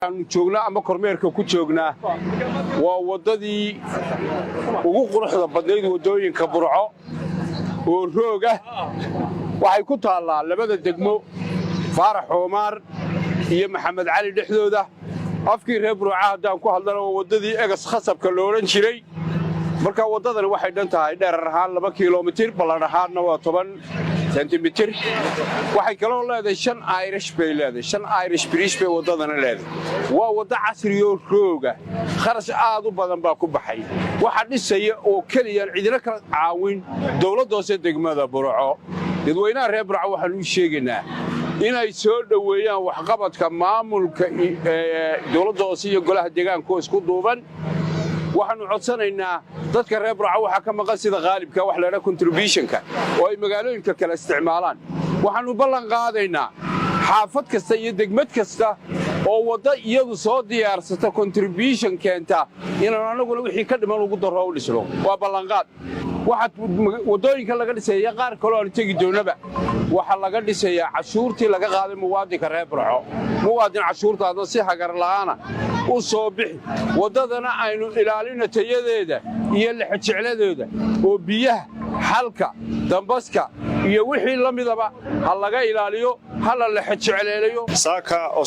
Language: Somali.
Aanu joognaa ama kormeerka ku joognaa waa waddadii ugu quruxda badnayd waddooyinka Burco oo rooga. Waxay ku taallaa labada degmo, Faarax Oomaar iyo Maxamed Cali dhexdooda. Afkii reer Burca haddaan ku hadlana, waa waddadii egas khasabka lo odhan jiray. Marka waddadani waxay dhan tahay dherer ahaan 2 kilomitir, ballan ahaanna waa 10 sentimitir. Waxay kaloo leedahay shan Irish bay leedahay, shan Irish bridge bay waddadana leedahay. Waa waddo casriyoo rooga. Kharash aad u badan baa ku baxay. Waxa dhisaya oo keliyaan cidina kala caawin dowladda hoose degmada Burco. Dadweynaha reer Burco waxaanu u sheegaynaa inay soo dhoweeyaan waxqabadka maamulka dowladda hoose iyo golaha deegaanka oo isku duuban. Waxaannu codsanaynaa dadka reer Burco, waxaa ka maqan sida qaalibka wax la ydhaa contributionka oo ay magaalooyinka kale isticmaalaan. Waxaannu ballan qaadaynaa xaafad kasta iyo degmad kasta oo waddo iyadu soo diyaarsata, contribution keenta, inaanu annaguna wixii ka dhiman ugu darro u dhisno. Waa ballanqaad. Waxaa waddooyinka laga dhisaya, qaar kaloo aanu tegi doonnaba, waxaa laga dhisayaa cashuurtii laga qaaday muwaadinka reer Burco. Muwaadin, cashuurtaadna si hagar la'aana u soo bixi. Waddadana aynu ilaalino tayadeeda iyo lexejecladeeda, oo biyaha, xalka, dambaska iyo wixii la midaba ha laga ilaaliyo, ha la lexejecleelayo. Saaka oo